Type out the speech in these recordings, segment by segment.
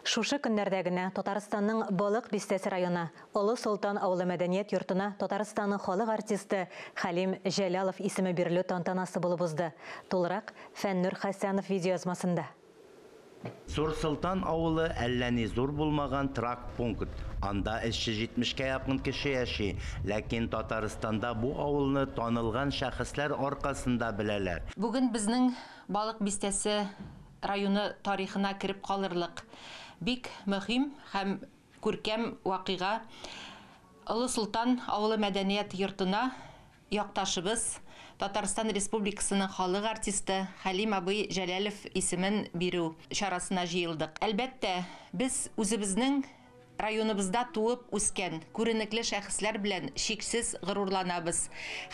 Шушы көннәрдә генә Татарстанның Балык Бистәсе районы Олы Солтан авылы мәдәният йортына Татарстанның халык артисты Хәлим Җәлалов исеме бирелү тантанасы булып узды. Тулырак Фәннүр Хәсәнов видеоязмасында. Зур Солтан авылы әллә ни зур булмаган торак пункт. Анда 370 кә якын кеше яши. Ләкин Татарстанда бу авылны танылган шәхесләр аркасында беләләр. Бүген безнең Балык Бистәсе районы тарихына кереп калырлык бик мөһим һәм күркәм вакыйга: Олы Солтан авылы мәдәният йортына якташыбыз, Татарстан Республикасының халык артисты Хәлим абый Җәләлов исемен бирү чарасына җыелдык. Әлбәттә, без үзебезнең районыбызда туып үскән күренекле шәхесләр белән чиксез горурланабыз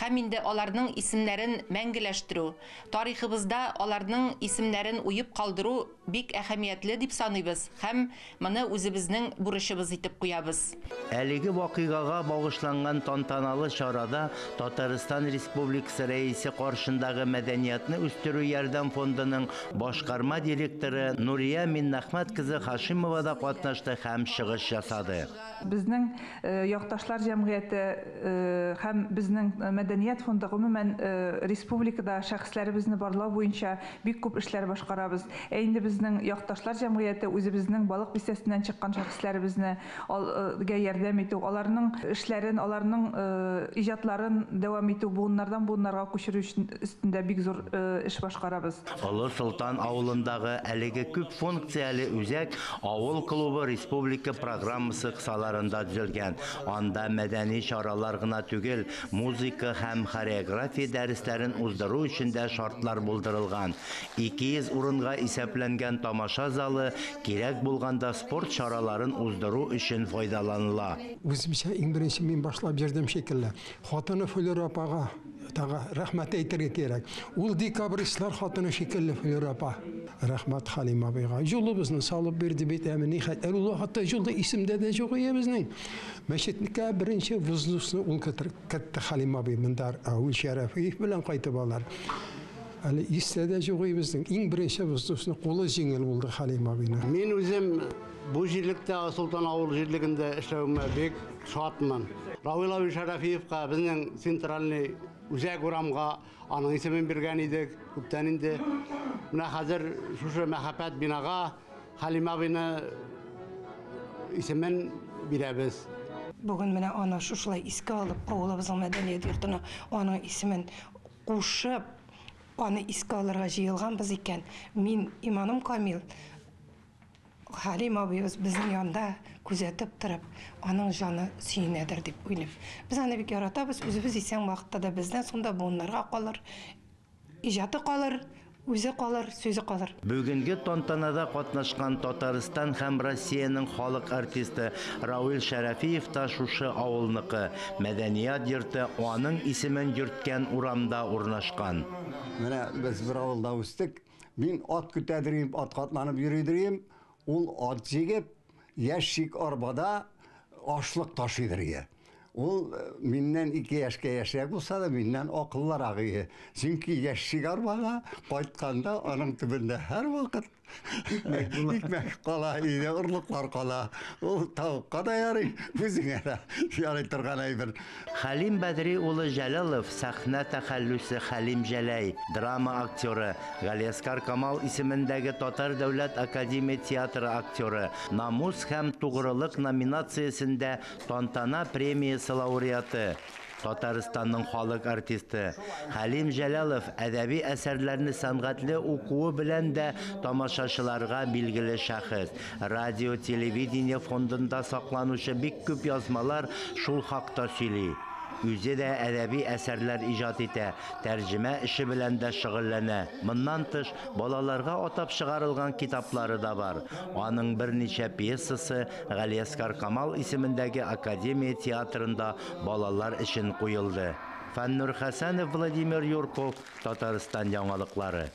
һәм инде аларның исемнәрен мәңгеләштерү, тарихыбызда аларның исемнәрен уеп калдыру бик әһәмиятле дип саныйбыз һәм моны үзебезнең бурычыбыз итеп куябыз. Әлеге вакыйгага багышланган тантаналы чарада Татарстан Республикасы Рәисе каршындагы Мәдәниятне үстерү ярдәм фондының башкарма директоры Нурия Миннәхмәт кызы Хашимова да катнашты һәм чыгыш ясады. Безнең якташлар җәмгыяте һәм безнең мәдәният фонды гомумән республикада шәхесләребезне барлау буенча бик күп эшләр башкарабыз. Ә инде безнең якташлар җәмгыяте үзебезнең Балык Бистәсеннән чыккан шәхесләребезне гә ярдәм итү, аларның эшләрен, аларның иҗатларын дәвам итү, буыннардан буыннарга күчерү өстендә бик зур эш башкарабыз. Олы Солтан авылындагы әлеге күп функцияле үзәк Авыл клубы республика программасы кысаларында төзелгән. Анда мәдәни чаралар гына түгел, музыка һәм хореография дәресләрен уздыру өчен дә шартлар булдырылган. 200 урынга исәпләнгән тамаша залы кирәк булганда спорт чараларын уздыру өчен файдаланыла. Үземчә иң беренче мин башлап йөрдем шикелле. Хатыны Флюра апага тагы рәхмәт әйтергә кирәк. Ул декабристлар хатыны шикелле Флюра апа. Рәхмәт Хәлим абыйга. Юлыбызны салып бирде бит, әме нихәт. Әле ул вакытта юлда исемдә дә юк иде безнең. Мәчеткә беренче взносны ул кертте Хәлим абый. Монда Равил Шәрәфиев белән кайтып алар. Әле истә дә юк иде безнең. Иң беренче взносны кулы җиңел булды Хәлим абыйның. Мин үзем бу җирлектә, Солтан авыл җирлегендә эшләвемә бик шатмын. Равил абый Шәрәфиевка безнең центральный үзәк урамга аның исемен биргән идек күптән инде. Менә хәзер шушы мәхәббәт бинага Хәлим абыйны исемен бирәбез. Бүген менә аны шушылай искә алып, авылыбызның мәдәният йортына аның исемен кушып, аны искә алырга җыелганбыз икән, мин иманым камил, Хәлим абыебыз безнең янда күзәтеп торып, аның җаны сөенәдер дип уйлыйм. Без аны бик яратабыз, үзебез исән вакытта да бездән соң да буыннарга калыр, иҗаты калыр, үзе калыр, сүзе калыр. Бүгенге тантанада катнашкан Татарстан һәм Россиянең халык артисты Равил Шәрәфиев та шушы авылныкы. Мәдәният йорты аның исемен йөрткән урамда урнашкан. Менә без бер авылда үстек. Мин ат көтәдер идем, атка атланып йөридер идем. Ул ат җигеп, ящик арбада ашлык ташыйдыр иде. Ул миннән 2 яшькә яшьрәк булса да, миннән акыллырак иде. Чөнки ящик арбага кайтканда аның төбендә һәрвакыт икмәк кала иде, орлыклар кала. Ул тавыкка да ярый, үзеңә дә ярый торган әйбер. Хәлим Бәдри улы Җәләлов, сәхнә тәхәллүсе Хәлим Җәләй, драма актеры, Галиәсгар Камал исемендәге Татар дәүләт академия театры актеры, Намус һәм тугрылык номинациясендә Тантана премиясе лауреаты, Татарстанның халык артисты. Хәлим Җәләлов әдәби әсәрләрне сәнгатьле укуы белән дә тамашачыларга билгеле шәхес. Радио, телевидение фондында сакланучы бик күп язмалар шул хакта сөйли. Үзе дә әдәби әсәрләр иҗат итә, тәрҗемә эше белән дә шөгыльләнә. Моннан тыш, балаларга атап чыгарылган китаплары да бар. Аның берничә пьесасы Галиәсгар Камал исемендәге академия театрында балалар өчен куелды. Фәннур Хәсәнов, Владимир Юрков, Татарстан яңалыклары.